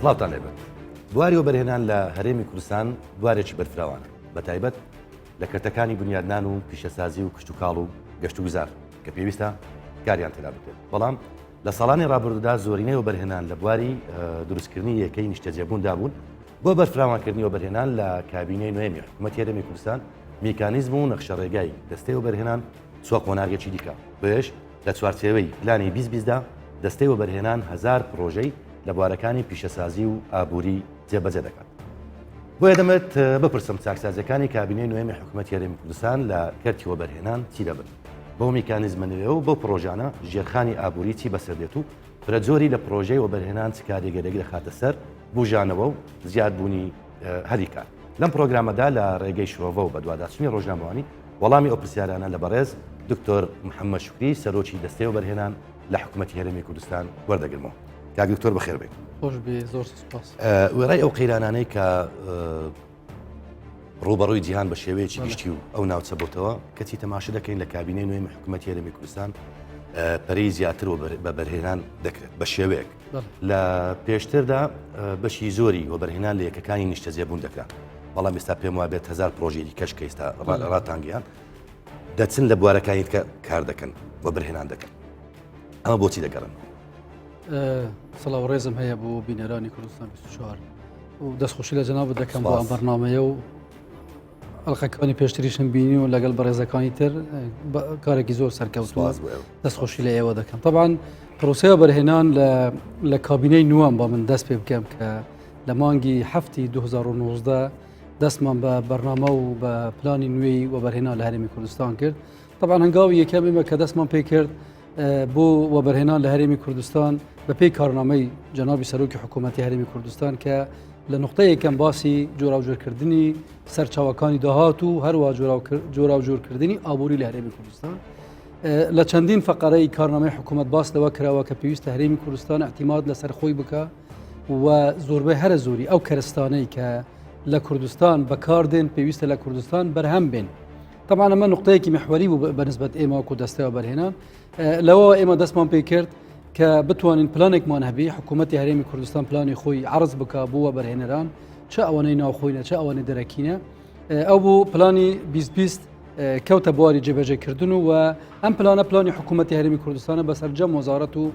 سڵاوتان لێبێت. بواری وەبەرهێنان لە هەرێمی کوردستان بوارێکی بەرفراوانە، بەتایبەت لە کەرتەکانی بنیادنان و پیشەسازی و کشتوکاڵ و گەشتوگوزار کە پێویستە کاریان تێدا بکرێت، بەڵام لە ساڵانی ڕابردوودا زۆرینەی وەبەرهێنان لە بواری دروستکردنی یەکەی نیشتەجێبووندا بوون بۆ بەرفراوانکردنی وەبەرهێنان لە کابینەی نوێمی حکوومەتی هەرێمی کوردستان میکانیزم و نەخشەڕێگای دەستەی وەبەرهێنان چووە قۆناغێکی دیکە بۆیەش لە چوارچێوەی پلانی 20 بیستدا دەستەی وەبەرهێنان هەزار پڕۆژەی لە بوارەکانی پیشەسازی و ئابووری جێبەجێ دەکات. بۆیە دەمەوێت بپرسم چاکسازیەکانی کابینەی نوێمی حکوومەتی هەرێمی کوردستان لە کەرتی وەبەرهێنان چی دەبن؟ بەو میکانیزمە نوێ و بەو پڕۆژانە ژێرخانی ئابووری چی بەسەر دێت و فرەجۆری لە پڕۆژەی وەبەرهێنان چ کاریگەرێک دەخاتە سەر بوژانەوە و زیادبوونی هەلی کار؟ لەم پڕۆگرامەدا لە ڕێگەی شرۆڤە و بەدواداچوونی ڕۆژنامەوانی وەڵامی ئەو پرسیارانە لە بەڕێز دکتۆر محەممەد شوکری سەرۆکی دەستەی وەبەرهێنان لە حکوومەتی هەرێمی کوردستان وەردەگرمەوە. کاک دکتۆر بەخێر بێن. خۆش بێ زۆر سپاس. وێڕای ئەو قەیرانانەی کە ڕووبەڕووی جیهان بە شێوەیەکی گشتی و ئەو ناوچە بۆتەوە کەچی تەماشا دەکەین لە کابینەی نوێی حکوومەتی هەرێمی کوردستان پەرەی زیاتر بە بەرهێنان دەکرێت بە شێوەیەک لە پێشتردا بەشی زۆری وەبەرهێنان لە یەکەکانی نیشتەجێبوون دەکرا بەڵام ئێستا پێم وابێت هەزار پرۆژەی دیکەش کە ئێستا ڕاتانگەیان دەچن لە بوارەکانی کە کار دەکەن وەبەرهێنان دەکەن ئەمە بۆچی دەگەڕن؟ سڵاو ڕێزم هەیە بۆ بینەرانی کوردستان 24 و دەستخۆشی لە جەنابت دەکەم بۆ ئەم بەرنامەیە و ئەڵلقەکانی پێشتریشم بینی و لەگەڵ بەڕێزەکانی تر کارێکی زۆر سەرکەوتووە دەستخۆشی لە ئێوە دەکەم طبعاان پرۆسەیە بەرهێنان لە کابینەی نوام با من دەست پێ بکەم کە لە مانگی هەفتی 2019 دەستمان بە بەرنامە و بە پلانی نوێی وەبەرهێنان لە هەرێمی کوردستان کرد طبعا هەنگاوی یەکەم ئێمە کە دەستمان پێ کرد بۆ وەبەرهێنان لە هەرێمی کوردستان بە پێی کارنامەی جەنابی سەرۆکی حکوومەتی هەرێمی کوردستان کە لە نقطەی یەکەم باسی جۆراوجۆرکردنی سەرچاوەکانی داهات و هەروە جۆراوجۆرکردنی ئابووری لە هەرێمی کوردستان لە چەندین فقرەی کارنامەی حکوومەت باس لەوە کراوە کە پێویستە هەرێمی کوردستان اعتیماد لەسەر خۆی بکە و زۆربەی هەرە زۆری ئەو کەرستانەی کە لە کوردستان بەکاردێن پێویستە لە کوردستان بەرهەم بێن. طبعا ئەمە نقطەیەکی محوەری بوو بەنسبەت ئێمە وەکو دەستەی وەبەرهێنان لەوە ئێمە دەستمان پێ کرد کە بتوانین پلانێکمان هەبی حکوومەتتی هەرێمی کوردستان پلانی خۆی عرض بک بۆ وەبەرهێنەران چ ئەوەنەی ناوخۆینە چ ئەوەنەی دەرەکینە ئەو بوو پلانی 2020 کەوتە بواری جێبەجێکردن و ئەم پلانە پلانی حکوومەتتی هەرێمی کوردستانە بە سەرجەم وەزارەت و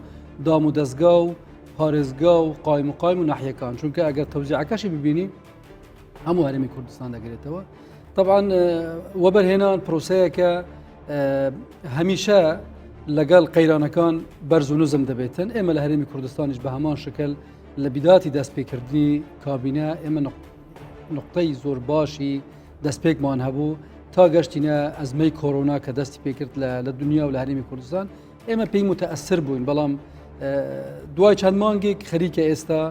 دام و دەستگا و پارێزگا و قایم و قایم و ناحیەکان چونکە ئەگەر تەوزیعەکەشی ببینی هەموو هەرێمی کوردستان دەگرێتەوە طبعا وەبەرهێنان پرۆسەیەکە هەمیشە لەگەڵ قەیرانەکان بەرز و نزم دەبێتن ئێمە لە هەرێمی کوردستانیش بە هەمان شکل لە بیداتی دەستپێکردنی کابینە ئێمە نقطەی زۆر باشی دەستپێکمان هەبوو تا گەشتینە ئەزمەی کۆرۆنا کە دەستی پێکرد لە دنیا و لە هەرێمی کوردستان ئێمە پێی متەئەسر بووین بەڵام دوای چەند مانگێک خەریکە ئێستا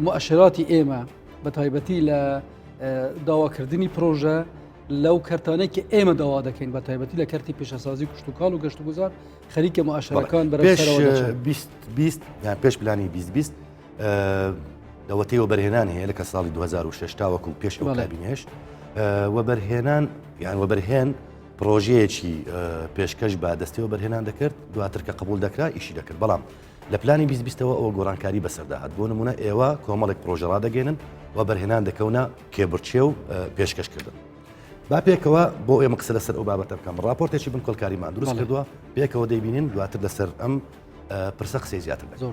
مؤشراتی ئێمە بە تایبەتی لە داواکردنی پرۆژە لەو کەرتانەی کە ئێمە داوا دەکەین بە تایبەتی لە کەرتی پیشەسازی کشتتوکاڵ و گەشتوگوزار خەریکە مؤشرەکان بەرەو یان پێش پلانی 2020 لەوەتەی وەبەرهێنان هەیە لە کە ساڵی 2006 تاوەکو پێش ئەو کابینێش وەبەرهێنان یان وەبەرهێن پرۆژەیەکی پێشکەش بە دەستی وەبەرهێنان دەکرد دواتر کە قبول دەکرا ئیشی دەکرد بەڵام لە پلانی 20 بیستەوە ئەوە گۆڕانکاری بەسەردا هات بۆ نمونە ئێوە کۆمەڵێک پرۆژە ڕادەگەێنن و بەرهێنان دەکەونە کێبڕکێ و پێشکەشکردن. با پێکەوە بۆ ئێمە قسە لەسەر ئەو بابەتە بکەم راپۆرتێکی بنکۆڵکاریمان دروست کردووە پێکەوە دەیبینین دواتر لەسەر ئەم پرسە قسەی زیاتر زۆر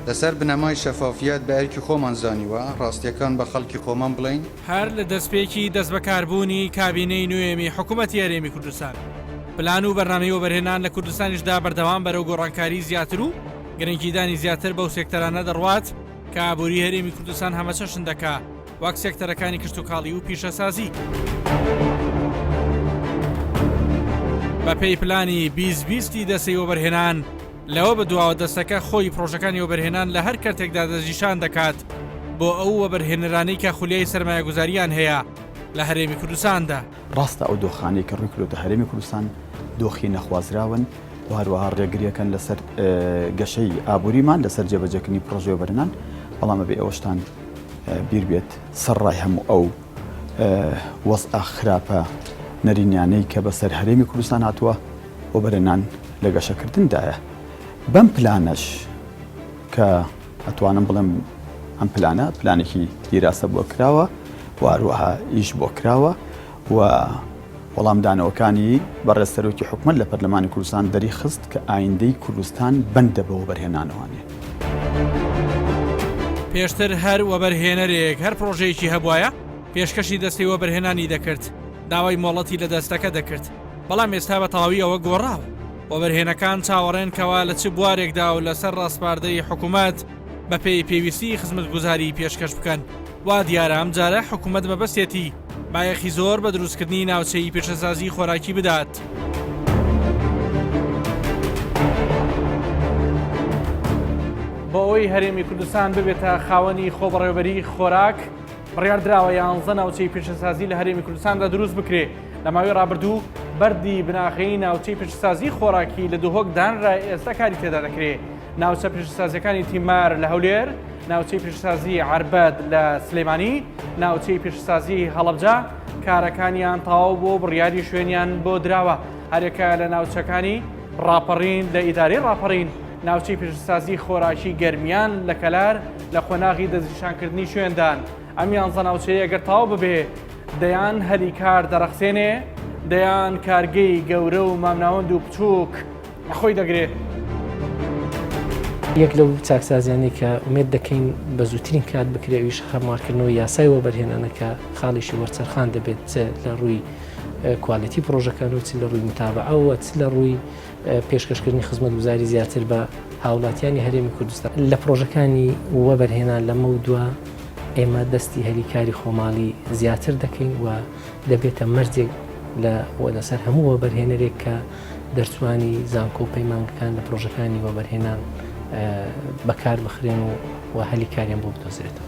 لەسەر بنەمای شەفافیەت بە ئەرکی خۆمان زانیوە ڕاستیەکان بە خەڵکی خۆمان بڵێین. هەر لە دەستپێکی دەستبەکاربوونی کابینەی نوێمی حکومەتی هەرێمی کوردستان، پلان و بەرنامەی وەبەرهێنان لە کوردستانیشدا بەردەوام بەرەو گۆڕانکاری زیاتر و گرنگیدانی زیاتر بەو سێکتەرانە دەڕوات کە ئابووری هەرێمی کوردستان هەمەچەشن دەکا وەک سێکتەرەکانی کشتوکاڵی و پیشەسازی. بەپێی پلانی بیست بیستی دەستەی وەبەرهێنان، لەوە بەدواوە دەستەکە خۆی پڕۆژەکانی وەبەرهێنان لە هەر کەرتێکدا دەستنیشان دەکات بۆ ئەو وەبەرهێنەرانەی کە خولیای سەرمایەگوزارییان هەیە لە هەرێمی کوردستاندا. ڕاستە ئەو دۆخانەی کە ڕووی کردۆتە هەرێمی کوردستان دۆخی نەخوازراون و هەروەها ڕێگریەکەن لەسەر گەشەی ئابووریمان لەسەر جێبەجێکردنی پڕۆژەی وەبەرهێنان، بەڵام ئەبێ ئەوەشتان بیر بێت سەرڕای هەموو ئەو وەزعە خراپە نەرێنیانەی کە بەسەر هەرێمی کوردستان هاتووە، وەبەرهێنان لە گەشەکردندایە. بەم پلانەش کە ئەتوانم بڵێم ئەم پلانە پلانێکی دیراسە بۆ کراوە و هەروەها ئیش بۆ کراوە و وەڵامدانەوەکانی بەڕێز سەرۆکی حکومەت لە پەرلەمانی کوردستان دەریخست کە ئایندەی کوردستان بەندە بە وەبەرهێنانەوانێ. پێشتر هەر وەبەرهێنەرێک هەر پڕۆژەیەکی هەبوایە پێشکەشی دەستەی وەبەرهێنانی دەکرد، داوای مۆڵەتی لە دەستەکە دەکرد، بەڵام ئێستا بە تەواوی ئەوە گۆڕاوە. وەبەرهێنەکان چاوەڕێن کەوا لە چ بوارێکدا و لەسەر ڕاسپاردەی حکومەت بەپێی پێویستی خزمەتگوزاری پێشکەش بکەن. وا دیارە ئەمجارە حکومەت مەبەستێتی بایەخی زۆر بە دروستکردنی ناوچەی پیشەسازی خۆراکی بدات. بۆ ئەوەی هەرێمی کوردستان ببێتە خاوەنی خۆبەڕێوەبەریی خۆراک، بڕیار دراوە یانزە ناوچەی پیشەسازی لە هەرێمی کوردستاندا دروست بکرێ. لە ماوەی ڕابردوو بەردی بناغەی ناوچەی پیشەسازی خۆراکی لە دهۆک دانرا، ئێستا کاری تێدا دەکرێ. ناوچە پیشەسازیەکانی تیمار لە هەولێر، ناوچەی پیشەسازی عەربەت لە سلێمانی، ناوچەی پیشەسازی هەڵەبجە کارەکانیان تەواو بووە و بڕیاری شوێنیان بۆ دراوە. هەریەکە لە ناوچەکانی ڕاپەڕین لە ئیدارەی ڕاپەڕین، ناوچەی پیشەسازی خۆراکی گەرمیان لە کەلار لە قۆناغی دەستنیشانکردنی شوێندان. ئەم یانزە ناوچەیە گەر تەواو ببێ دەیان هەلی کار دەڕەخسێنێ، دەیان کارگەی گەورە و مامناوەند و بچووک لەخۆی دەگرێ. یەک لەو چاکسازیانەی کە ئومێد دەکەین بە زووترین کات بکرێ ئەویش هەموارکردنەوەی یاسای وەبەرهێنانە کە خاڵێکی وەرچەرخان دەبێت چ لە ڕووی کوالێتی پڕۆژەکان و چ لە ڕووی متابەعەوە چ لە ڕووی پێشکەشکردنی خزمەتگوزاری زیاتر بە هاوڵاتیانی هەرێمی کوردستان. لە پڕۆژەکانی وەبەرهێنان لەمەودوا ئێمە دەستی هەلی کاری خۆماڵی زیاتر دەکەین و دەبێتە مەرجێک لە لەسەر هەموو وەبەرهێنەرێک کە دەرچووانی زانکۆ و پەیمانگەکان لە پرۆژەکانی وەبەرهێنان بەکار بخرێن و و هەلی کاریان بۆ بدۆزرێتەوە.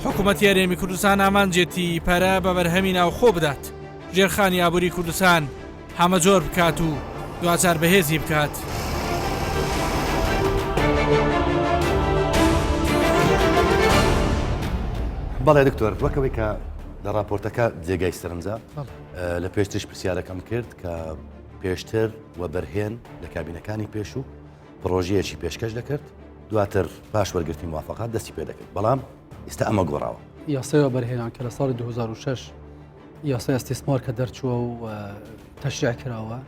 حکوومەتی هەرێمی کوردستان ئامانجێتی پەرە بە بەرهەمی ناوخۆ بدات، ژێرخانی ئابووری کوردستان هەمەجۆر بکات و دواجار بەهێزی بکات. بەڵێ دکتۆر وەک ئەوەی کە لە راپۆرتەکە جێگای سەرنجە لە پێشتریش پرسیارەکەم کرد کە پێشتر وەبەرهێن لە کابینەکانی پێشوو پرۆژەیەکی پێشکەش دەکرد دواتر پاش وەرگرتنی موافقات دەستی پێ دەکرد بەڵام ئێستا ئەمە گۆڕاوە. یاسای وەبەرهێنان کە لە ساڵی 2006 یاسای ئیستیسمار کە دەرچووە و تەشریع کراوە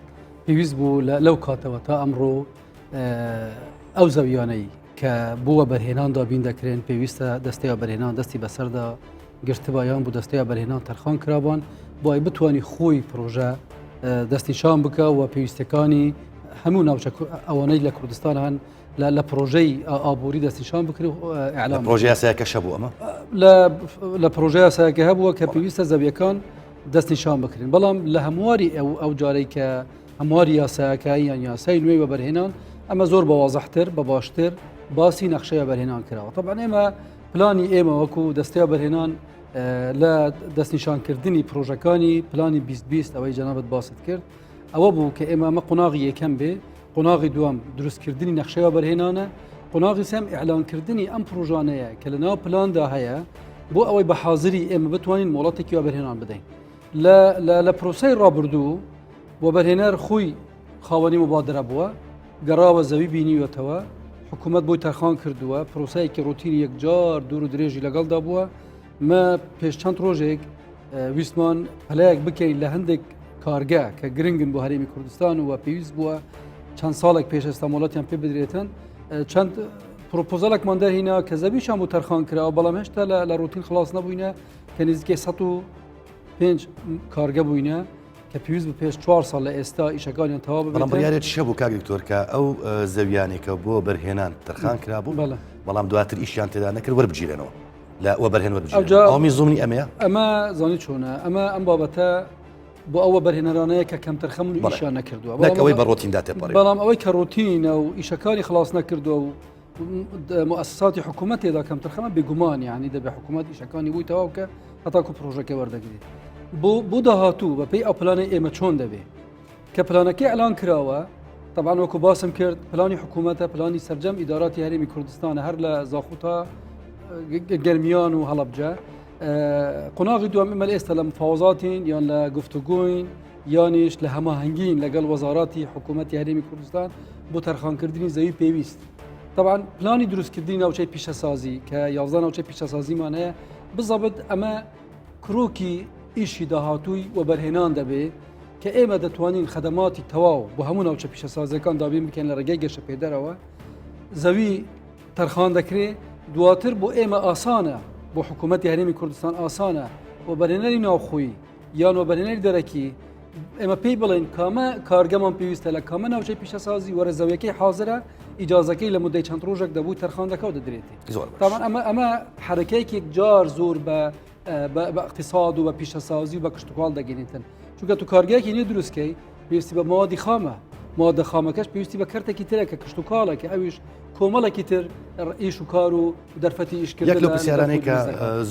پێویست بوو لەو کاتەوە تا ئەمڕۆ ئەو زەویانەی کە بۆ وەبەرهێنان دابین دەکرێن پێویستە دەستەی وەبەرهێنان دەستی بەسەردا گرتبا یان بۆ دەستەی وەبەرهێنان تەرخان کرابان بۆ ئەوەی بتوانی خۆی پرۆژە دەستنیشان بکە و پێویستەکانی هەموو ناوچە ئەوانەی لە کوردستان هەن لە پرۆژەی ئابووری دەستنیشان بکرێ و ئیعلان پرۆژە یاسایەکە هەبوو ئەمە لە پرۆژە یاسایەکە هەبووە کە پێویستە زەویەکان دەستنیشان بکرێن بەڵام لە هەمواری ئەو ئەو جارەی کە هەمواری یاسایەکە یان یاسای نوێی وەبەرهێنان ئەمە زۆر بە وازحتر بە باشتر باسی نەخشەی وەبەرهێنان کراوە طبعا ئێمە پلانی ئێمە وەکو دەستەی وەبەرهێنان لە دەستنیشانکردنی پرۆژەکانی پلانی 2020 ئەوەی جەنابەت باست کرد ئەوە بوو کە ئێمە ئەمە قۆناغی یەکەم بێ قۆناغی دووەم دروستکردنی نەخشەی وەبەرهێنانە قۆناغی سێم ئیعلانکردنی ئەم پرۆژانەیە کە لە ناو پلاندا هەیە بۆ ئەوەی بە حاضری ئێمە بتوانین مۆڵەتێکی وەبەرهێنان بدەین لە پرۆسەی ڕابردوو وەبەرهێنەر خۆی خاوەنی مبادرە بووە گەڕاوە زەوی بینیوەتەوە حکوومەت بۆی تەرخان کردووە پرۆسەیەکی ڕوتینی یەکجار دوور و درێژی لەگەڵدا بووە مە پێش چەند ڕۆژێک ویستمان پەلەیەک بکەین لە هەندێک کارگە کە گرنگن بۆ هەرێمی کوردستان و پێویست بووە چەند ساڵێک پێش ئێستا مۆڵەتیان پێ بدرێتن چەند پرۆپۆزەلێکمان دەرهینا کە زەویشان بۆ تەرخان کراوە بەڵام هێشتا لە ڕوتین خلاص نەبووینە کە نزیکەی 105 کارگە بووینە کە پێویست بوو پێش چوار ساڵ لە ئێستا ئیشەکانیان تەواو ببێت. بەڵام بڕیارێک هەبوو کاک دکتۆر کە ئەو زەویانەی کە بۆ بەرهێنان تەرخان کرابوو بەڵام دواتر ئیشیان تێدا نەکرد وەربگیرێنەوە لە وەبەرهێن وەربگیرێنەوە. ئەوە میزومنی ئەمەیە؟ ئەمە زانی چۆنە ئەمە ئەم بابەتە بۆ ئەوە بەرهێنەرانەیە کە کەمتەرخەمن و ئیشیان نەکردووە. نەک ئەوەی بە ڕۆتیندا تێپەڕی. بەڵام ئەوەی کە ڕۆتینە و ئیشەکانی خلاص نەکردووە و موسساتی حکوومەت تێدا کەمتەرخەمە بێگومان یعنی دەبێ حکوومەت ئیشەکانی بووی تەواو کە هەتاکو پرۆژەکە وەردەگرێت بۆ بۆ داهاتوو بەپێی ئەو پلانەی ئێمە چۆن دەبێ کە پلانەکەی ئەلان کراوە طبعا وەکو باسم کرد پلانی حکوومەتە پلانی سەرجەم ئیداراتی هەرێمی کوردستانە هەر لە زاخۆ تا گەرمیان و هەڵەبجە قۆناغی دووەم ئێمە ئێستا لە مفاوەزاتین یان لە گفتوگۆین. یانیش لە هەماهەنگین لەگەڵ وەزاراتی حکوومەتی هەرێمی کوردستان بۆ تەرخانکردنی زەوی پێویست. طبعا پلانی دروستکردنی ناوچەی پیشەسازی کە یازدە ناوچەی پیشەسازیمان هەیە بزەبت ئەمە کرۆکی ئیشی داهاتووی وەبەرهێنان دەبێ کە ئێمە دەتوانین خەدەماتی تەواو بۆ هەموو ناوچە پیشەسازیەکان دابین بکەین لە ڕێگەی گەشەپێدەرەوە زەوی تەرخان دەکرێ دواتر بۆ ئێمە ئاسانە بۆ حکوومەتی هەرێمی کوردستان ئاسانە وەبەرهێنەری ناوخۆیی یان وەبەرهێنەری دەرەکی ئێمە پێی بڵێن کامە کارگەمان پێویستە لە کامە ناوچەی پیشەسازی وەرە زەویەکەی حاضرە ئیجازەکەی لە مدەی چەند ڕۆژێک دەبوو تەرخان دەکا و دەدرێتی زۆر باش. طبعا ئەمە ئەمە حرەکەیەکی جار زۆر بە بە اقتصاد و بە پیشەسازی و بە کشتتوکاڵ دەگەێنێتن چونکە تو کارگەیەکی نوێ دروستکەی پێویستی بە مادی خامە مادە خامەکەش پێویستی بە کەرتێکی ترە کە کشتتوکاڵە کە ئەویش کۆمەڵێکی تر ئیش و کار و دەرفەتی ئیشکردن یەک لەو پرسیارانەی کە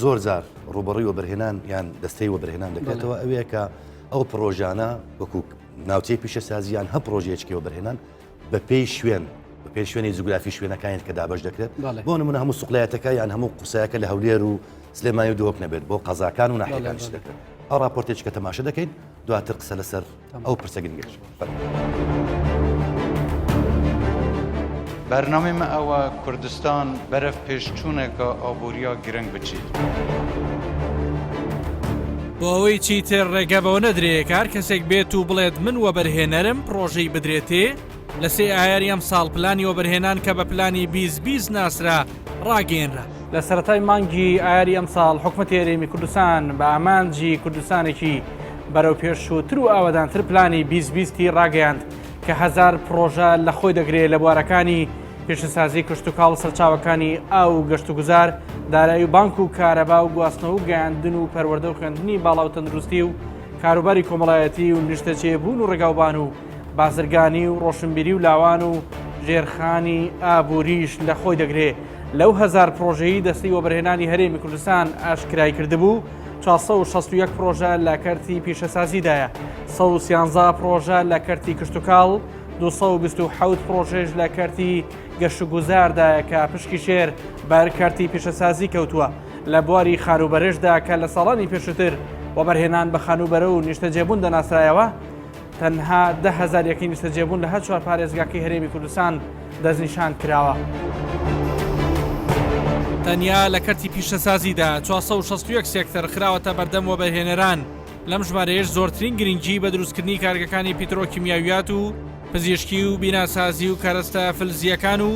زۆر جار ڕوبەڕووی وەبەرهێنان یان دەستەی وەبەرهێنان دەکرێتەوە ئەوەیە کە ئەو پڕۆژانە وەکو ناوچەی پیشەسازی یان هە پڕۆژەیەکی وەبەرهێنان بە پێی شوێن بە پێی شوێنی جوگرافی شوێنەکانی کە دابەش دەکرێت بۆ نمونە هەموو سوقلایەتەکە یان هەموو قورسایەکە لە هەولێر و سلێمانی و دهۆک نەبێت بۆ قەزاکان و ناحیەکانیش دەکرێت ئەو راپۆرتێک کە تەماشا دەکەین دواتر قسە لەسەر ئەو پرسە گرنگەش بەرنامەی مە ئەوە کوردستان بەرەف پێشچوونێکە ئابووریا گرنگ بچیت. بۆ ئەوەی چیتر ڕێگە بەوە نەدرێ کە هەر کەسێک بێت و بڵێت من وەبەرهێنەرم پڕۆژەی بدرێتێ، لە سێ ئایاری ئەمساڵ پلانی وەبەرهێنان کە بە پلانی 20 20 ناسرا ڕاگەیەنرا. لە سەرەتای مانگی ئایاری ئەمساڵ حکومەتی هەرێمی کوردستان بە ئامانجی کوردستانێکی بەرەوپێشچووتر و ئاوەدانتر پلانی 20 بیستی ڕاگەیاند کە هەزار پڕۆژە لە خۆی دەگرێ لە بوارەکانی پیشەسازی کشتوکاڵ، سەرچاوەکانی ئاو و گەشتوگوزار، دارایی و بانک و کارەبا و گواستنەوە و گەیاندن و پەروەردە و خوێندنی باڵا و تەندروستی و کاروباری کۆمەڵایەتی و نیشتەجێبوون و ڕێگاوبان و بازرگانی و ڕۆشنبیری و لاوان و ژێرخانی ئابووریش لە خۆی دەگرێ. لەو هەزار پڕۆژەیی دەستەی وەبەرهێنانی هەرێمی کوردستان ئاشکرای کردبوو، 461 پڕۆژە لە کەرتی پیشەسازیدایە، 113 پڕۆژە لە کەرتی کشتوکاڵ، 227 پڕۆژەیش لە کەرتی گەشتوگوزاردایە کە پشکی شێر بەر کەرتی پیشەسازی کەوتووە. لە بواری خانووبەرەشدا کە لە ساڵانی پێشووتر وەبەرهێنان بە خانووبەرە و نیشتەجێبوون دەناسرایەوە، تەنها 10,000 یەکەی نیشتەجێبوون لە هەر چوار پارێزگاکەی هەرێمی کوردستان دەستنیشان کراوە. تەنیا لە کەرتی پیشەسازیدا 461 سێکتەر خراوەتە بەردەم وەبەرهێنەران، لەم ژمارەیەش زۆرترین گرنگی بە دروستکردنی کارگەکانی پیترۆکیمیاویات و پزیشکی و بیناسازی و کەرەستە فلزییەکان و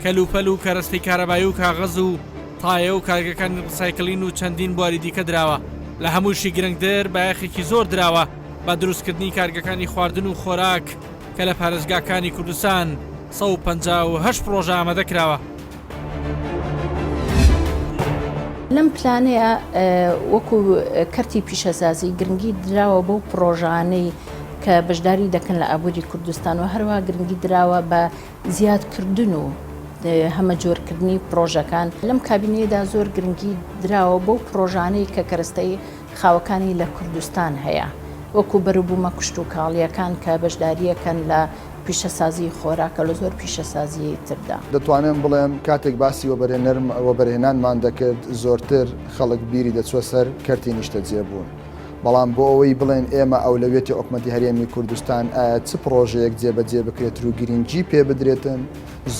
کەلوپەل و کەرەستەی کارەبایی و کاغەز و تایە و کارگەکانی ڕیسایکلین و چەندین بواری دیکە دراوە. لە هەموویشی گرنگتر بایەخێکی زۆر دراوە بە دروستکردنی کارگەکانی خواردن و خۆراک کە لە پارێزگاکانی کوردستان 158 پڕۆژە ئامادە کراوە. لەم پلانەیە وەکو کەرتی پیشەسازی گرنگی دراوە بەو پڕۆژانەی کە بەشداری دەکەن لە ئابووری کوردستان و هەروە گرنگی دراوە بە زیادکردن و هەمەجۆرکردنی پڕۆژەکان لەم کابینەیەدا زۆر گرنگی دراوە بەو پڕۆژانەی کە کەرەستەی خاوەکانی لە کوردستان هەیە وەکو بەروبوومە کشتوکاڵییەکان کە بەشدارییەکەن لە پیشەسازیی خۆراکە لە زۆر پیشەسازیی تردا. دەتوانم بڵێم کاتێک باسی وەبەرهێنانمان دەکرد زۆرتر خەڵک بیری دەچووە سەر کەرتی نیشتەجێبوون، بەڵام بۆ ئەوەی بڵێن ئێمە ئەولەویەتی حکومەتی هەرێمی کوردستان ئایا چ پڕۆژەیەک جێبەجێ بکرێتر و گرنگی پێ بدرێتن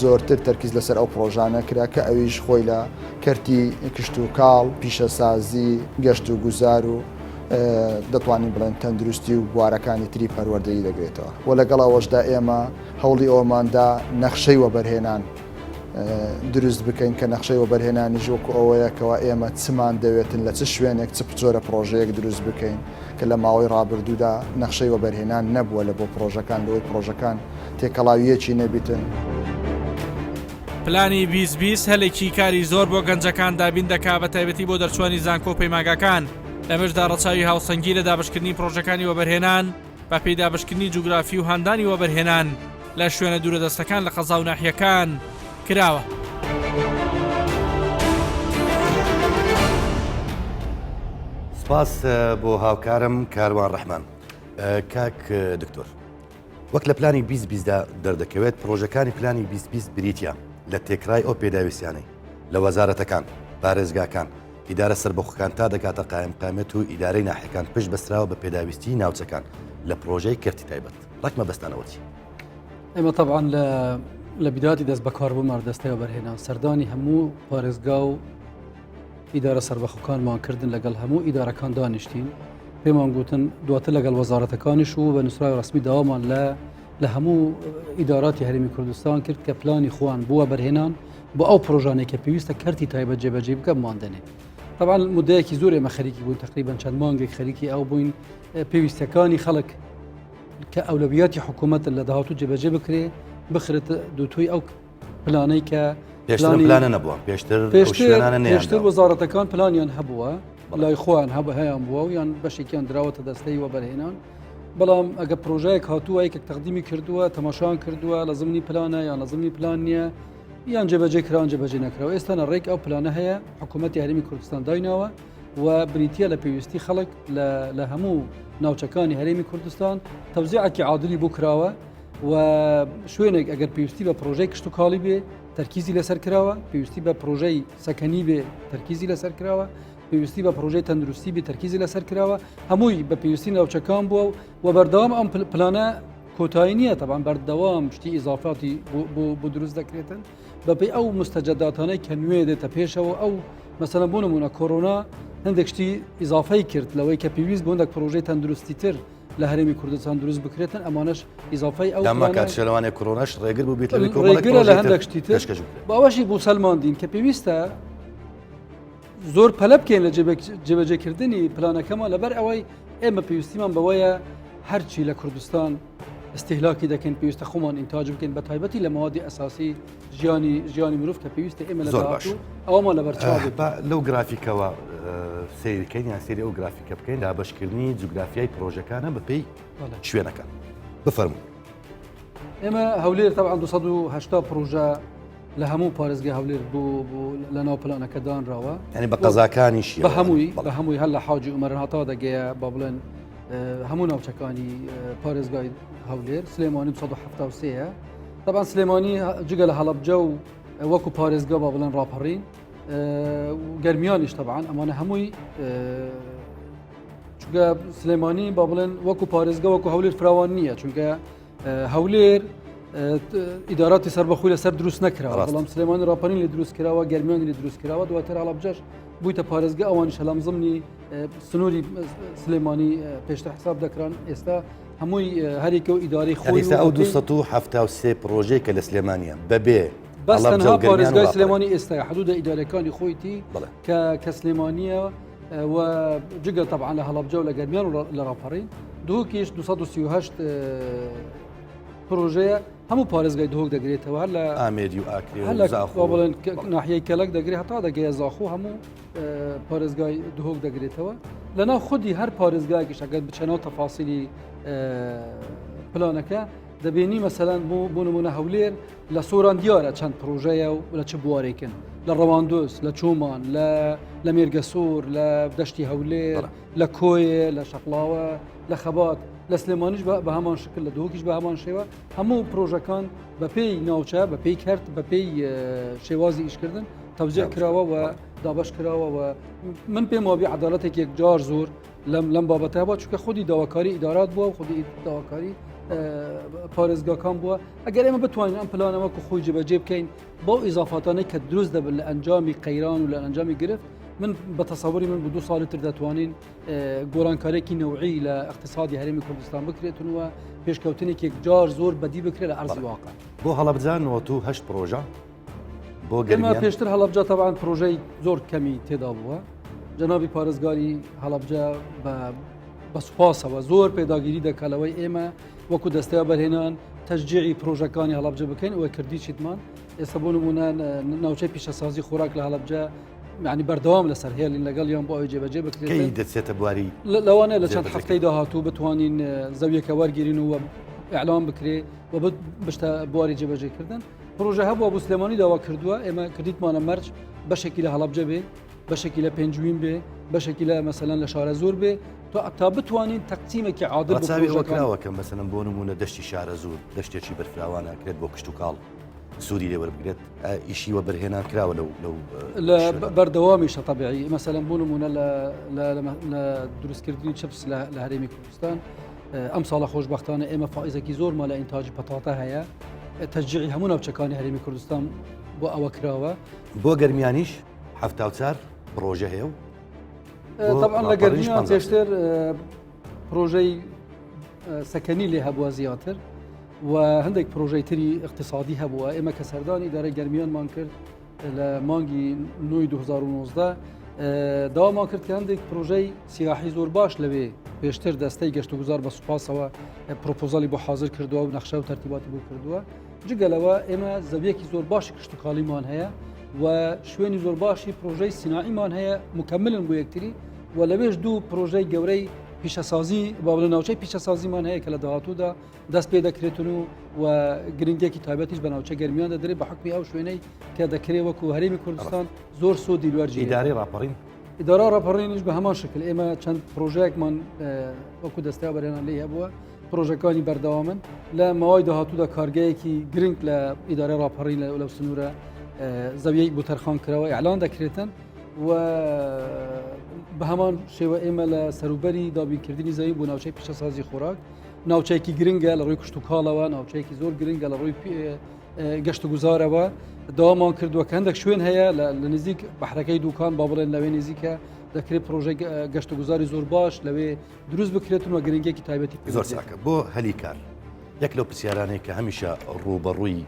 زۆرتر تەرکیز لەسەر ئەو پڕۆژانە کرا کە ئەویش خۆی لە کەرتی کشتوکاڵ، پیشەسازی، گەشتوگوزار و دەتوانین بڵێن تەندروستی و بوارەکانی تری پەروەردەیی دەگرێتەوە و لەگەڵ ئەوەشدا ئێمە هەوڵی ئەوەمان دا نەخشەی وەبەرهێنان دروست بکەین کە نەخشەی وەبەرهێنانیش وەکو ئەوەیە کەوا ئێمە چمان دەوێتن لە چ شوێنێک چ جۆرە پڕۆژەیەک دروست بکەین کە لە ماوەی ڕابردوودا نەخشەی وەبەرهێنان نەبووە لە بۆ پڕۆژەکان لەوەی پڕۆژەکان تێکەڵاوییەکی نەبیتن. پلانی 20 20 هەلێکی کاری زۆر بۆ گەنجەکان دابین دەکا بە تایبەتی بۆ دەرچوانی زانکۆ و پەیمانگاکان لەمەشدا ڕەچاوی هاوسەنگی لە دابەشکردنی پڕۆژەکانی وەبەرهێنان بەپێی دابەشکردنی جوگرافی و هاندانی وەبەرهێنان لە شوێنە دوورەدەستەکان لە قەزا و ناحیەکان کراوە. سپاس بۆ هاوکارم کاروان ڕەحمان. کاک دکتۆر وەک لە پلانی 20 بیستدا دەردەکەوێت پرۆژەکانی پلانی 20 بیست بریتە لە تێکرای ئەو پێداویستیانەی لە وەزارەتەکان، پارێزگاکان، ئیدارە سەربەخۆکان تا دەگاتە قایمقامیەت و ئیدارەی ناحیەکان پشت بەستراوە بە پێداویستیی ناوچەکان. لە پرۆژەی کەرتی تایبەت ڕێک مەبەستانەوە چی؟ ئێمە تەبعەن لە لە بیداتی دەست بەکاربوومان دەستەی وەبەرهێنان سەردانی هەموو پارێزگا و ئیدارە سەربەخۆکانمان کردن لەگەڵ هەموو ئیدارەکان دانیشتین پێمان گوتن دواتر لەگەڵ وەزارەتەکانیش و بە نووسراوی ڕسمی داوامان لە لە هەموو ئیداراتی هەرێمی کوردستان کرد کە پلانی خۆیان بووە بەرهێنان بۆ ئەو پرۆژانێک کە پێویستە کەرتی تایبەت جێبەجێ بکە ماندەنێ طبعا مدەیەکی زۆر ئێمە خەریکی بوون تقریبا چەند مانگێک خەریکی ئەو بووین پێویستەکانی خەڵک کە ئەولەویاتی حکوومەتن لە داهاتوو جێبەجێ بکرێ بخرێت دووتوی ئەو پلانەی کە پێشتر پلانە نەبووە پێشتر پێشتر وەزارەتەکان پلانیان هەبووە لای خۆیان هەبە هەیان بووە و یان بەشێکیان دراوەتە دەستەی وەبەرهێنان بەڵام ئەگە پرۆژەیەک هاتووە یەکێک تەقدیمی کردووە تەماشان کردووە لە زمنی پلانە یان لە زمنی پلان نییە یان جێبەجێ کران جێبەجێ نەکراوە ئێستا نە ڕێک ئەو پلانە هەیە حکوومەتتی هەرێمی کوردستان دایناوە و بریتییە لە پێویستی خەڵک لە هەموو ناوچەکانی هەرێمی کوردستان تەوزیعێکی عادلی بۆ کراوە و شوێنێک ئەگەر پێویستی بە پرۆژەی کشتتوکاڵی بێ تەرکیزی لەسەر کراوە پێویستی بە پرۆژەی سەکەنی بێ تەرکیزی لەسەر کراوە پێویستی بە پرۆژەی تەندروستی بێ تەرکیزی لەسەر کراوە هەمووی بە پێویستی ناوچەکان بووە و بەردەوام ئەم پلانە کۆتایی نییە تەبان بەردەوام شتی ئیزافاتی بۆ دروست دەکرێتن بەپێی ئەو مستەجەداتانەی کە نوێ دێتە پێشەوە ئەو مەسەلەن بۆ نمونە کۆرۆنا هەندێک شتی ئیزافەی کرد لەوەی کە پێویست بۆ هەندێک پرۆژەی تەندروستی تر لە هەرێمی کوردستان دروست بکرێتن ئەمانەش ئیزافەی ئەو داماکات شەلوانێ کۆرۆناش ڕێگر بوو بێت لەوەی کۆمەڵێک ڕێگرە لە هەندێک شتی تر پێشکەش بکرێت. باوەشی بۆ سەلماندین کە پێویستە زۆر پەلە بکەین لە جێبەجێکردنی پلانەکەمان لەبەر ئەوەی ئێمە پێویستیمان بەوەیە هەرچی لە کوردستان استهلاکی دەکەین پێویستە خۆمان ئینتاج بکەین بە تایبەتی لە مەوادی ئەساسی ژیانی ژیانی مرۆڤ کە پێویستە ئێمە لە زۆر باش ئەومان لەبەر چاو با لەو گرافیکەوە سەیرکەین یان سەیری ئەو گرافیکە بکەین دابەشکردنی جوگرافیای پرۆژەکانە بەپێی شوێنەکان بفەرموو ئێمە هەولێر طبعا 280 پرۆژە لە هەموو پارێزگای هەولێر بۆ لە ناو پلانەکە دانراوە ینی بە قەزاکانیش بە هەمووی بە هەمووی هەر لە حاجی عومەرن هەتا دەگەیە با بڵێن هەموو ناوچەکانی پارێزگای هەولێر سلێمانی 1970 طبعا سلێمانی جگە لە هەڵەبجە و وەکو پارێزگا با بڵێن ڕاپەڕین گەرمیانیش طبعا ئەمانە هەمووی چونکە سلێمانی با بڵێن وەکو پارێزگە وەکو هەولێر فراوان نییە چونکە هەولێر ئیداراتی سەربەخۆی لەسەر دروست نەکراوە بەڵام سلێمانی ڕاپەرین لە دروست کراوە گەرمیانی لە دروست کراوە دواتر هەڵەبجەش بوویتە پارێزگە ئەوانیش هەلام زمنی سنووری سلێمانی پێشتر حساب دەکران ئێستا هەمووی هەرێکە و ئیداری خۆی ئەو 273 پرۆژەی کە لە سلێمانە بەبێ بەس تەنها پارێزگای سلێمانی ئێستا حدودە ئیدارەکانی خۆیتی کە کە سلێمانیە و جگە تەبعەن لە هەڵەبجە و لە گەرمیان و لە ڕاپەڕین دهۆکیش 238 پرۆژەیە هەموو پارێزگای دهۆک دەگرێتەوە هەر لە ئامێدی و ئاکرێ هەر لە زاخۆ بڵێن ناحیەی کەلەک دەگرێت هەتا دەگەیە زاخۆ هەموو پارێزگای دهۆک دەگرێتەوە لەناو خودی هەر پارێزگایەکیش ئەگەر بچەنەوە تەفاسیلی پلانەکە دەبینی مەسەلەن بۆ بۆ نمونە هەولێر لە سۆران دیارە چەند پرۆژەیە و لە چ بوارێکن لە ڕەواندوز لە چۆمان لە لە مێرگەسوور لە دەشتی هەولێر لە کۆیە لە شەقڵاوە لە خەبات لە سلێمانیش بە هەمان شکل لە دهۆکیش بە هەمان شێوە هەموو پرۆژەکان بەپێی ناوچە بەپێی کەرت بەپێی شێوازی ئیشکردن تەوزیع کراوە و دابەش کراوە و من پێم وابی عدالەتێک یەکجار زۆر لەم لەم بابەتە هەبووە چونکە خودی داواکاری ئیدارات بووە و خودی داواکاری پارێزگاکان بووە ئەگەر ئێمە بتوانین ئەم پلانە وەکو خۆی جێبەجێ بکەین بەو ئیزافاتانەی کە دروست دەبن لە ئەنجامی قەیران و لە ئەنجامی گرفت من بە تەسەوری من بە دو ساڵی تر دەتوانین گۆڕانکارێکی نەوعی لە اقتصادی هەرێمی کوردستان بکرێتن و پێشکەوتنێکی جار زۆر بەدی بکرێت لە ئەرزی واقع بۆ هەڵەبجە 98 پرۆژە بۆ گەرمیان پێشتر هەڵەبجە تەبعەن پرۆژەی زۆر کەمی تێدا بووە جەنابی پارێزگاری هەڵەبجە بە بە سوپاسەوە زۆر پێداگیری دەکا لەوەی ئێمە وەکو دەستەیە بەرهێنان تەشجیعی پرۆژەکانی هەڵەبجە بکەین ئەوە کردی چیتمان ئێستا بۆ نمونە ناوچەی پیشەسازی خۆراک لە هەڵەبجە یعنی بەردەوام لەسەر هێڵین لەگەڵ یان بۆ ئەوی جێبەجێ بکرێت دەچێتە بواری لەوانەیە لە چەند هەفتەی داهاتوو بتوانین زەویەکە وەرگین و ئەعلام بکرێ و بشتە بواری جێبەجێکردن پرۆژە هەبووە بۆ سلێمانی داوا کردووە ئێمە کردیتمانە مەرج بەشێکی لە هەڵەبجە بێ بەشێکی لە پێنجوین بێ بەشێکی لە مەسەلەن لە شارە زۆر بێ تا بتوانین تەقسیمێکی عادل چاوی ئەوە کە مەسەلەن بۆ نمونە دەشتی شارە زۆر دەشتێکی بەرفراوانە کرێت بۆ کشتتوکاڵ سوودی لێ وەربگرێت ئیشی وە بەرهێنان کراوە لەو لەو لە بەردەوامیشە طبیعی مەسەلەن بۆ نمونە لە دروستکردنی چپس لە هەرێمی کوردستان. ئەم ساڵە خۆشببختانە ئێمە فائزێکی زۆرمان لە ئینتاجی پەتاتە هەیە تەجیعی هەموو ناوچەکانی هەرێمی کوردستان بۆ ئەوە کراوە. بۆ گەرمیانیش 74 پڕۆژە هەیە و طبعا لە گەرمیان پێشتر پرۆژەی سەکەنی لێ هەبووە زیاتر و هەندێک پرۆژەی تری اقتصادی هەبووە ئێمە کە سەردانی ئیدارەی گەرمیانمان کرد لە مانگی نوی 2019 داوامان کرد کە هەندێک پرۆژەی سیاحی زۆر باش لەوێ پێشتر دەستەی گەشتوگوزار بە سوپاسەوە پرۆپۆزالی بۆ حاضر کردووە و نەخشە و تەرتیباتی بۆ کردووە جگە لەوە ئێمە زەویەکی زۆر باشی کشتتوکاڵیمان هەیە و شوێنی زۆر باشی پرۆژەی سیناعیمان هەیە مکملن بۆ یەکتری و لەوێش دوو پرۆژەی گەورەی پیشەسازی با بڵێ ناوچەی پیشەسازیمان هەیە کە لە داهاتوودا دەست پێ دەکرێتن و و گرنگێکی تایبەتیش بە ناوچە گەرمیان دەدرێت بە حکمی ئەو شوێنەی کە دەکرێت وەکو هەرێمی کوردستان زۆر سوودی لوەرجی ئیدارەی ڕاپەڕین ئیدارە ڕاپەڕینیش بە هەمان شکل ئێمە چەند پرۆژەیەکمان وەکو دەستیا بەرێنان لێ هەبووە پرۆژەکانی بەردەوامن لە ماوەی داهاتوودا کارگەیەکی گرنگ لە ئیدارە ڕاپەڕین لە لەو سنوورە زەویەک بۆ تەرخان کراوە ئیعلان دەکرێتن و بە هەمان شێوە ئێمە لە سەروبەری دابینکردنی زەوی بۆ ناوچەی پیشەسازی خۆراک ناوچەیەکی گرنگە لە ڕووی کشتتوکاڵەوە ناوچەیەکی زۆر گرنگە لە ڕووی گەشت و گوزارەوە داوامان کردووە کە هەندێک شوێن هەیە لە نزیک بەحرەکەی دوکان با بڵێن لەوێ نزیکە دەکرێت پرۆژەی گەشت و گوزاری زۆر باش لەوێ دروست بکرێتن و گرنگێکی تایبەتی زۆر چاکە بۆ هەلی کار یەک لەو پرسیارانەی کە هەمیشە ڕووبەڕووی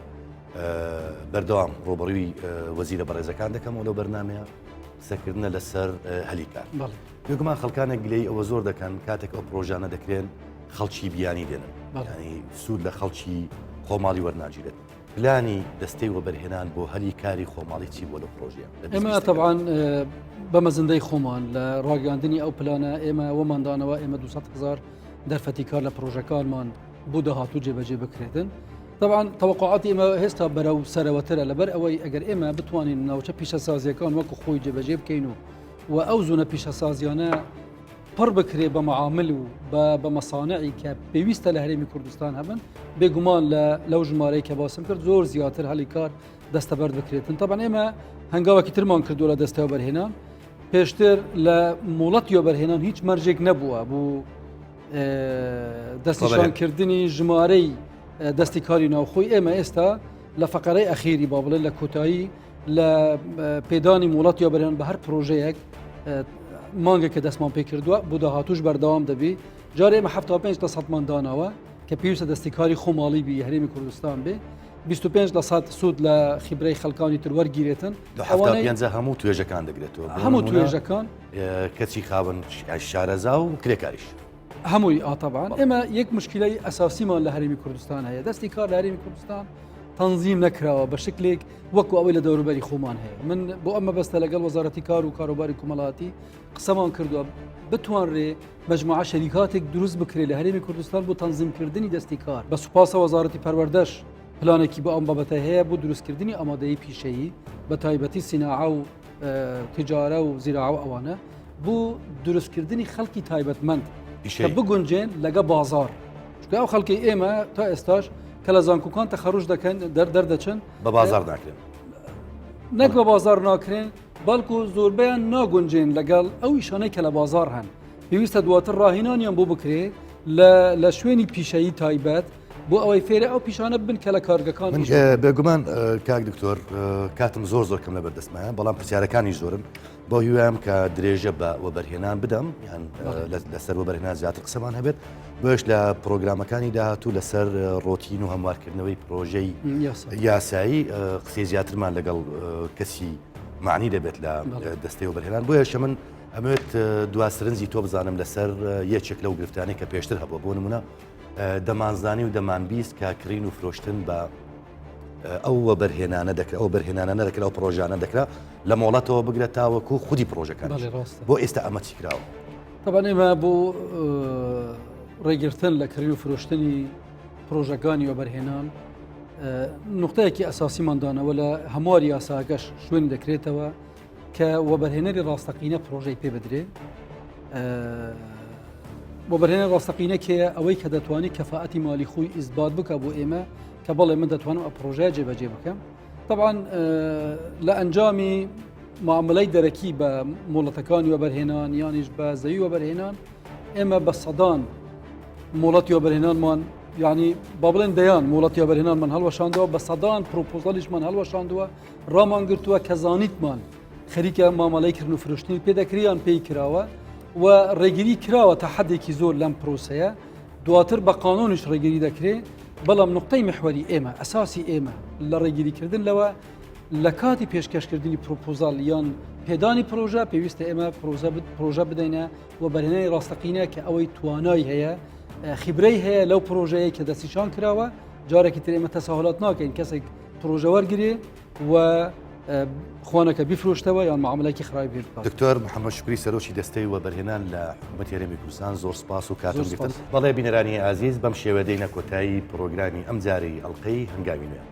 بەردەوام ڕووبەڕووی وەزیرە بەڕێزەکان دەکەمەوە لەو بەرنمەیە قسەکردنە لەسەر هەلی کار بێگومان خەڵکانێک گلەی ئەوە زۆر دەکەن کاتێک ئەو پرۆژانە دەکرێن خەڵکی بیانی دێنن ینی سوود لە خەڵکی خۆماڵی وەرناگیرێت پلانی دەستەی وەبەرهێنان بۆ هەلی کاری خۆماڵی چی بۆ لە پرۆژەیە؟ ئێمە تەبعەن بە مەزندەی خۆمان لە ڕاگەاندنی ئەو پلانە ئێمە وەماندانەوە ئێمە 200 هزار دەرفەتی کار لە پرۆژەکانمان بۆ داهاتوو جێبەجێ بکرێتن. طبعا تەوەقعاتی ئێمە هێستا بەرەو سەرەوەترە لەبەر ئەوەی ئەگەر ئێمە بتوانین ناوچە پیشەسازیەکان وەکو خۆی جێبەجێ بکەین و و ئەو زۆنە پیشەسازیانە پڕ بکرێ بە معامل و بە بە مەسانعی کە پێویستە لە هەرێمی کوردستان هەبن بێگومان لە لەو ژمارەی کە باسم کرد زۆر زیاتر هەلی کار دەستەبەر بکرێتن تەبعەن ئێمە هەنگاوێکی ترمان کردو لە دەستەوە بەرهێنان پێشتر لە مۆڵەتی وەبەرهێنان هیچ مەرجێک نەبووە بوو دەستنیشانکردنی ژمارەی دەستی کاری ناوخۆی ئێمە ئێستا لە فقرەی ئەخیری با بڵێن لە کۆتایی لە پێدانی مۆڵەت یا بەرێن بە هەر پرۆژەیەک مانگێکە دەستمان پێ کردووە بۆ داهاتوش بەردەوام دەبی جارێ ئێمە 75 لە سەدمان داناوە کە پێویستە دەستی کاری خۆماڵی بی هەرێمی کوردستان بێ 25 لە سات سوود لە خیبرەی خەڵکانی تر وەرگیرێتن پێنج هەموو توێژەکان دەگرێتەوە هەموو توێژەکان کەچی خاوەن شارەزا و کرێکاریش. هەمووی ئاتەبان ئێمە یەک مشکلەی ئەساسیمان لە هەرێمی کوردستان هەیە دەستی کار لە هەرێمی کوردستان تەنزیم نەکراوە بە شکلێک وەکو ئەوەی لە دەوروبەری خۆمان هەیە من بۆ ئەم مەبەستە لەگەڵ وەزارەتی کار و کاروباری کۆمەڵاتی قسەمان کردووە بتوانرێ مجموعە شەریکاتێک دروست بکرێت لە هەرێمی کوردستان بۆ تەنزیمکردنی دەستی کار بە سوپاسە وەزارەتی پەروەردەش پلانێکی بۆ ئەم بابەتە هەیە بۆ دروستکردنی ئامادەی پیشەیی بە تایبەتی سیناعە و تجارە و زیراعە و ئەوانە بۆ دروستکردنی خەڵکی تایبەتمەند کە بگونجێن لەگە بازار چونکە ئەو خەڵکی ئێمە تا ئێستاش کە لە زانکۆکان تەخەروج دەکەن دەر دەردەچن بە بازار ناکرێن نەک بە بازار ناکرێن بەڵکو زۆربیان ناگونجێن لەگەڵ ئەو ئیشانەی کە لە بازار هەن پێویستە دواتر ڕاهێنانیان بۆ بکرێ لە شوێنی پیشەیی تایبەت بۆ ئەوەی فێرە ئەو پیشانە بن کە لە کارگەکان بێگومان کاک دکتۆر کاتم زۆر زۆر کەم لە بەردەستمایە بەڵام پرسیارەکانی زۆرن بۆ هیوام کە درێژە بە وەبەرهێنان بدەم یان لەسەر وەبەرهێنان زیاتر قسەمان هەبێت بۆش لە پرۆگرامەکانی داهاتوو لەسەر ڕۆتین و هەموارکردنەوەی پرۆژەی یاسایی قسەی زیاترمان لەگەڵ کەسی معنی دەبێت لە دەستەی وەبەرهێنان بۆیەشە من ئەمەوێت دوا سرنجی تۆ بزانم لەسەر یەکێک لەو گرفتانەی کە پێشتر هەبووە بۆ نمونە دەمانزانی و دەمانبیست کە کڕین و فرۆشتن بە ئەو وەبەرهێنانە دەکرا ئەو بەرهێنانە نەدەکرا ئەو پرۆژانە دەکرا لە مۆڵەتەوە بگرە تاوەکو خودی پرۆژەکان بۆ ئێستا ئەمە چی کراوە طبعا ئێمە بۆ ڕێگرتن لە کڕین و فرۆشتنی پرۆژەکانی وەبەرهێنان نقطەیەکی ئەساسیمان دانەوە لە هەمواری یاساکەش شوێن دەکرێتەوە کە وەبەرهێنەری ڕاستەقینە پرۆژەی پێ بدرێ وەبەرهێنەر ڕاستەقینە کێیە ئەوەی کە دەتوانانی کەفاەتی مالی خۆی ئیسبات بکە بۆ ئێمە کە بەڵێ من دەتوانم ئە پرۆژەیە جێبەجێ بکەم طبعا لە ئەنجامی معاملەی دەرەکی بە مۆڵەتەکانی وەبەرهێنان یانیش بە زەوی وەبەرهێنان ئێمە بە سەدان. مۆڵەتی وەبەرهێنانمان یعنی با بڵێن دەیان مۆڵەتی وەبەرهێنانمان هەڵوەشاندەوە بە سەدان پرۆپۆزالیشمان هەڵوەشاندووە ڕامان گرتووە کە زانیتمان خەریکە مامەڵەی کردن و فرۆشتنی پێ دەکریان پێی کراوە و ڕێگری کراوە تا حدێکی زۆر لەم پرۆسەیە دواتر بە قانونیش ڕێگری دەکرێت بەڵام نقطەی محوەری ئێمە ئەساسی ئێمە لە ڕێگریکردن لەوە لە کاتی پێشکەشکردنی پرۆپۆزال یان پێدانی پرۆژە پێویستە ئێمە پرۆژە بدەینە و بەرهێنانی ڕاستەقینە کە ئەوەی توانای هەیە خیبرەی هەیە لەو پرۆژەیە کە دەستیشان کراوە جارێکی تر ئێمە تەساهلات ناکەین کەسێک پرۆژە وەرگێ و خوانەکە بیفرۆشتەوە یان معاملەکی خراپی پێ بکات. دکتۆر محەممەد شوکری سەرۆکی دەستەی وەبەرهێنان لە حکوومەتی هەرێمی کوردستان زۆر سپاس و کاتم گرتن. بەڵێ بینەرانی ئازیز بەم شێوە دێینە کۆتایی پڕۆگرامی ئەمجارەی ئەڵقەی هەنگاوی نوێ.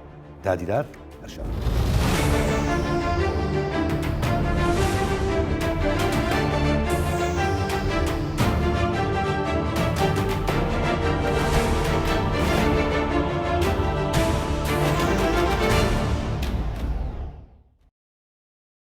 تا دیدار هەر شاد.